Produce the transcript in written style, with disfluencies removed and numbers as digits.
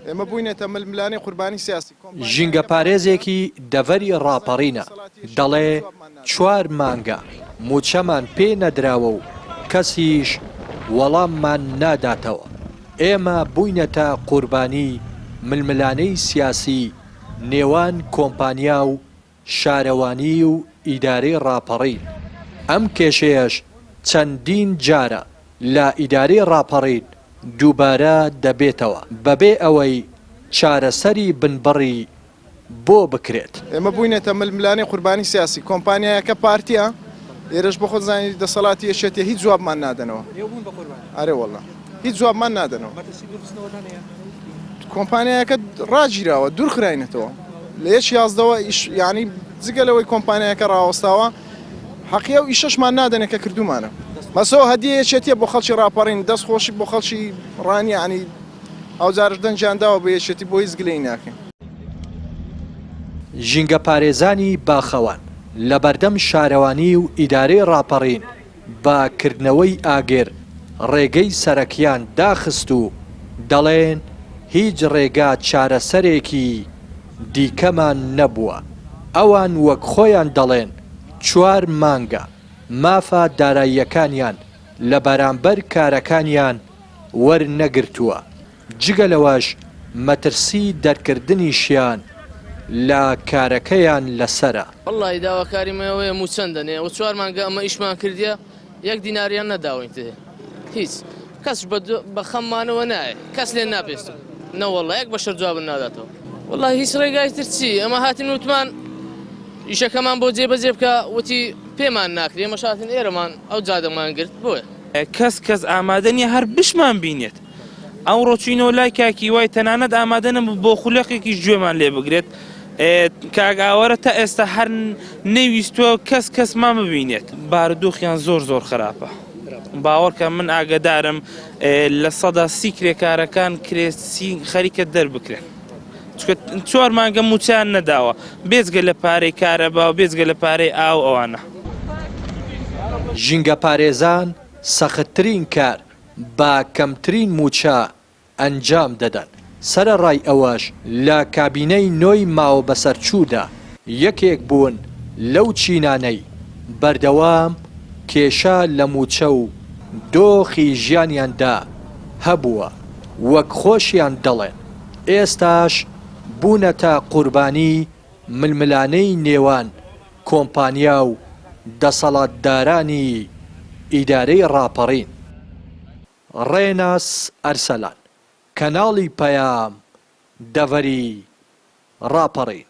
ئێمە بووینەتە ململانێی قوربانی سیاسی. ژینگەپارێزێکی دەڤەری ڕاپەڕینە دەڵێ چوار مانگە مووچەمان پێ نەدراوە و کەسیش وەڵاممان ناداتەوە. ئێمە بووینەتە قوربانی ململانێی سیاسی نێوان کۆمپانیا و شارەوانی و ئیدارەی ڕاپەڕین، ئەم کێشەیەش چەندین جارە لە ئیدارەی ڕاپەڕین دووبارە دەبێتەوە بەبێ ئەوەی چارەسەری بنبڕی بۆ بکرێت. ئێمە بووینەتە ململانێی قوربانی سیاسی، کۆمپانیایەکە پارتیە، ئێرەش بۆ خۆت زانی دەسەڵاتی یەکێتیە هیچ جوابمان نادەنەوە. ئێوە بوون بە قوربانی؟ ئەرێ وەڵا هیچ جوابمان نادەنەوە. مەترسی دوورخستنەوەتان هەیە؟ کۆمپانیایەکە ڕاگیراوە دوورخراینەتەوە لە یەک یازدەوە ئیش یانی جگە لەوەی کۆمپانیایەکە ڕاوەستاوە حەقی ئەو ئیشەشمان نادەنێ کە کردومانە بەسەوە هەدیە یەکێتیە بۆ خەڵکی ڕاپەڕین دەست خۆشی بۆ خەڵکی ڕانیە ینی ئەو جارش دەنگیان داوە بە یەکێتی بۆ هیچ گلەی ناکەین. ژینگەپارێزانی باخەوان لەبەردەم شارەوانی و ئیدارەی ڕاپەڕین بە کردنەوەی ئاگر ڕێگەی سەرەکیان داخست و دەڵێن هیچ ڕێگا چارەسەرێکی دیکەمان نەبووە، ئەوان وەک خۆیان دەڵێن چوار مانگە مافە داراییەکانیان لە بەرامبەر کارەکانیان وەرنەگرتووە. جگە لەوەش مەترسی دەرکردنیشیان لە کارەکەیان لەسەرە. وەڵاهی داواکاریم ئەوەیە موچەن دەنێ ئەوە چوار مانگە ئەمە ئیشمان کردیە یەک دیناریان نەداوینتێ هیچ کەس بە خەممانەوە نایە کەس لێ ناپێست نەوەڵا یەک بەشەر جوابن ناداتەوە وەڵاهی هیچ ڕێگای تر چی ئەمە هاتین وتمان ئیشەکەمان بۆ جێبەجێ بکە وتی پێمان ناکرێ ئێمەش هاتین ئێرەمان ئەو جادەمان گرت بۆیە. کەس کەس ئامادە نیە هەر بشمان بینێت. ئەمڕۆ چوینەوە لای کاک هیوای تەنانەت ئامادە نەبوو بۆ خولەکێکیش گوێمان لێ بگرێت. کاک ئاوارە تا ئێستا هەر نەیویستووە کەس کەسمان ببینێت. بارودۆخیان زۆر زۆر خراپە. باوەڕکە من ئاگەدارم 30% کرێکارەکان کرێچی خەریکە دەربکرێن. چونکە چوار مانگە مووچەیان نەداوە بێجگە لە پارەی کارەبا و بێجگە لە پارەی ئاو ئەوانە. ژینگەپارێزان سەختترین کار بە کەمترین مووچە ئەنجام دەدەن، سەرەڕای ئەوەش لە کابینەی نۆی ماوەبەسەرچوودا یەکێک بوون لەو چینانەی بەردەوام کێشە لە مووچە و دۆخی ژیانیاندا هەبووە، وەک خۆشیان دەڵێن ئێستاش بوونەتە قوربانی ململانێی نێوان کۆمپانیا و دەسەڵاتدارانی ئیدارەی ڕاپەڕین. ڕێناس ئەرسەلان، کەناڵی پەیام، دەڤەری ڕاپەڕین.